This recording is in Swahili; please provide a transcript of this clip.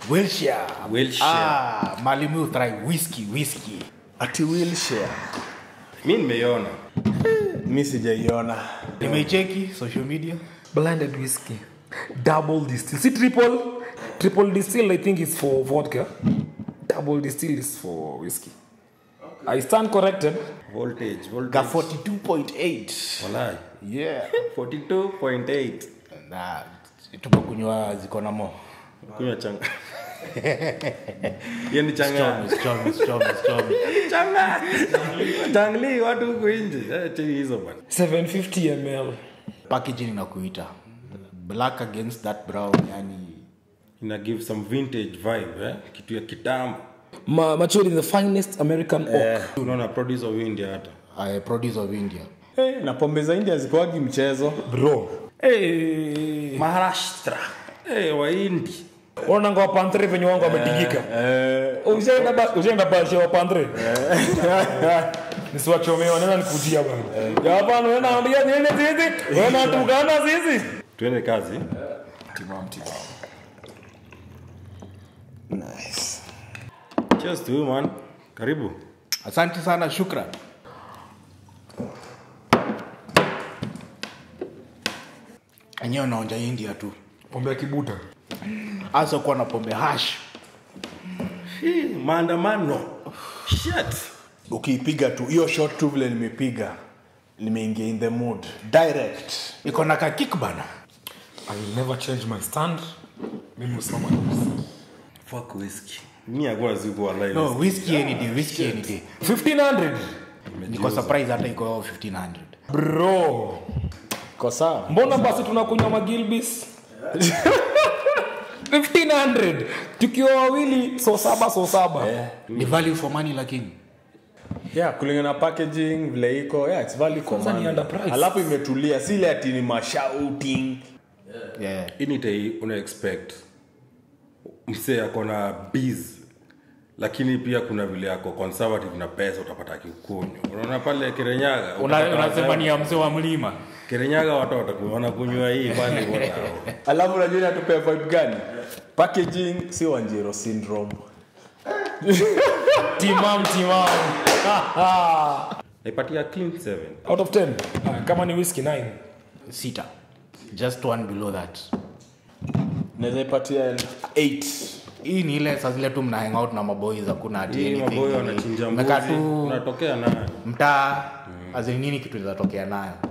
Wilshire. Wilshire. Ah, Malimu try whiskey, whiskey. Ati wheelchair. Mi nimeiona. Mi sijaiona. Nimeicheki social media. Blended whiskey. Double distill. See triple? Triple distill I think is for vodka. Double distill is for whiskey. I stand corrected. Voltage, voltage. Ga 42.8. Walai. Yeah. 42.8. Na tumekunywa ziko na mo. Kunywa changa. Hiyo ni changa. Chome, chome, chome. Changa. Changli watu huku nje. Cheki hizo bwana. 750 ml. Packaging inakuita. Black against that brown, yani Ina give some vintage vibe, eh? Kitu ya kitambo. Matured in the finest American oak. Unaona produce of India hata. I produce of India. Hey, na pombe za India zikuwagi mchezo. Bro. Hey. Maharashtra. Wahindi. Unaona wa pantre venye wangu wametingika. Ushaenda bashe wa pantre. Nisiwachomee, wanaenda nikujia bana. Ya hapana, wewe naambia niende sisi. Wewe natukana sisi. Tuende kazi. Timam timam. Nice. Cheers to you man. Karibu. Asante sana, shukran. Enyewe naonja India tu. Pombe ya kibuta. Hasa kuwa na pombe hash. Hii maandamano. Shit. Ukiipiga tu hiyo shot tu vile nimepiga, nimeingia in the mood direct. Iko na ka kick bana. I will never change my stand. Mimi usimama na whiskey. Fuck whiskey. Mimi hakuna siku wallahi. No, whiskey any day, whiskey any day. 1500. Niko surprise hata iko 1500. Bro. Iko sawa. Mbona basi tunakunywa magilbis? 1500 tukiwa wawili so saba so saba. Ni value for money lakini. Yeah, kulingana na packaging vile iko, yeah, it's value for Kwanza ni money. underpriced. Alafu imetulia, si ile ati ni mashouting. Yeah. Ini tei una expect msee ako na biz lakini pia kuna vile ako conservative na pesa utapata akikunywa. Unaona pale Kirinyaga, Unasema ni ya mzee wa mlima. Kirinyaga watu wanakunywa hii pale wote. Alafu unajua inatupea vibe gani? Packaging si Wanjiro syndrome. Timam timam. Naipatia clean 7. Out of 10. Kama ni whiskey 9. 6. Just one below that. Naweza ipatia 8. Hii ni ile saa zile tu mna hang out na maboys, hakuna ati Hii anything. maboy wanachinja Mmekaa mbuzi, tu unatokea nayo. mtaa, as in nini kitu inatokea nayo.